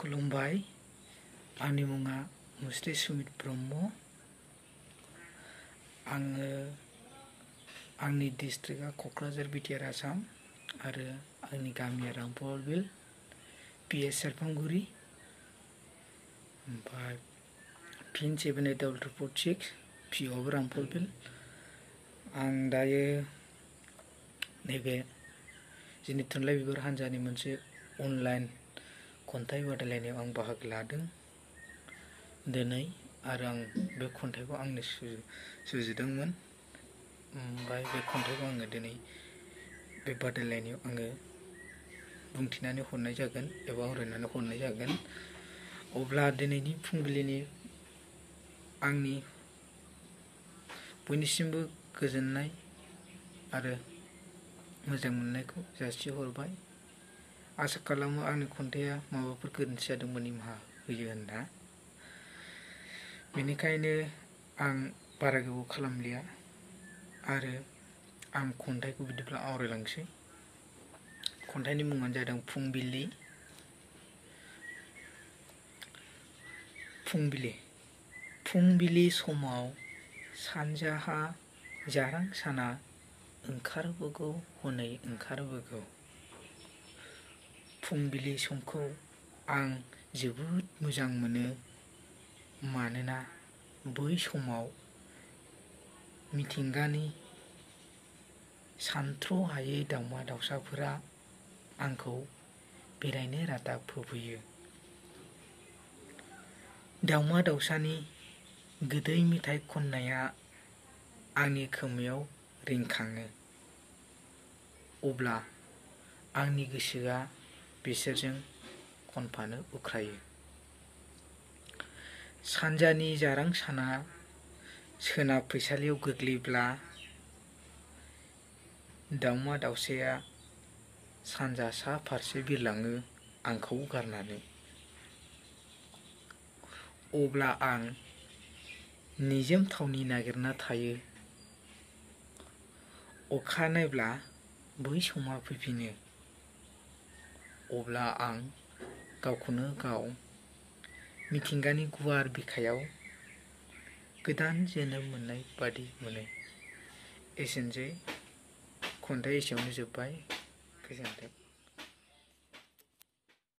खुलुमबाय आंनि मुङा मुस्रि सुमित ब्रह्म आङो आंनि डिस्ट्रिक्टआ क'क्राझार बिटिआर आसाम आरो आंनि गामिया रामफलबिल पिएस सेरफांगुरि ओमफ्राय पिन 782246 पिअआबो रामफलबिल आं दायो नैबे जोंनि थुनलाइ बिबार हान्जानि मोनसे अनलाइन खन्थाइ बादायलायनायाव आं बाहागो लादों दिनै आरो आं बे खन्थाइखौ आंनो सुजुदोंमोन ओमफ्राय बे खन्थाइखौ आङो दिनै बे बादायलायनायाव आङो बुंथिनानै हरनाय जागोन एबा आवरायनानै हरनाय जागोन अब्ला दिनैनि फुंबिलिनि आंनि बयनिसिमबो गोजोननाय आरो मोजां मोननायखौ जासिहरबाय आसा खालामो आंनि खन्थाइया माबाफोर गोरोन्थि जादोंबा निमाहा होयो होनना बेनिखायनो आं बारा गोबाव खालामलिया आरो आं खन्थाइखौ बिदिब्ला आवरायलांसै खन्थाइनि मुङानो जादों फुंबिलि फुंबिलि समाव सानजाहा जारां साना ओंखारबोगौ हनै ओंखारबोगौ फुंबिलि समखौ आं जोबोद मोजां मोनो मानोना बै समाव मिथिंगानि सानथ्र'हायै दाउमा दाउसाफोरा आंखौ बेरायनो रादाब होफैयो दाउमा दाउसानि गोदै मेथाइ खननाया आंनि खोमायाव रिंखाङो अब्ला आंनि गोसोआ बिसोरजों खनफानो उख्रायो सानजानि जारां साना सोनाब फैसालियाव गोग्लैब्ला दाउमा दाउसाया सानजा सा फारसे बिरलाङो आंखौ गारनानै अब्ला आं निजोम थावनि नागिरना थायो अखा नायब्ला बै समा फैफिनो अब्ला आं गावखौनो गाव मिथिंगानि गुवार बिखायाव गोदान जोनोम मोननाय बादि मोनो एसेनोसै खन्थाइ एसेयावनो जोब्बाय गोजोन्थों।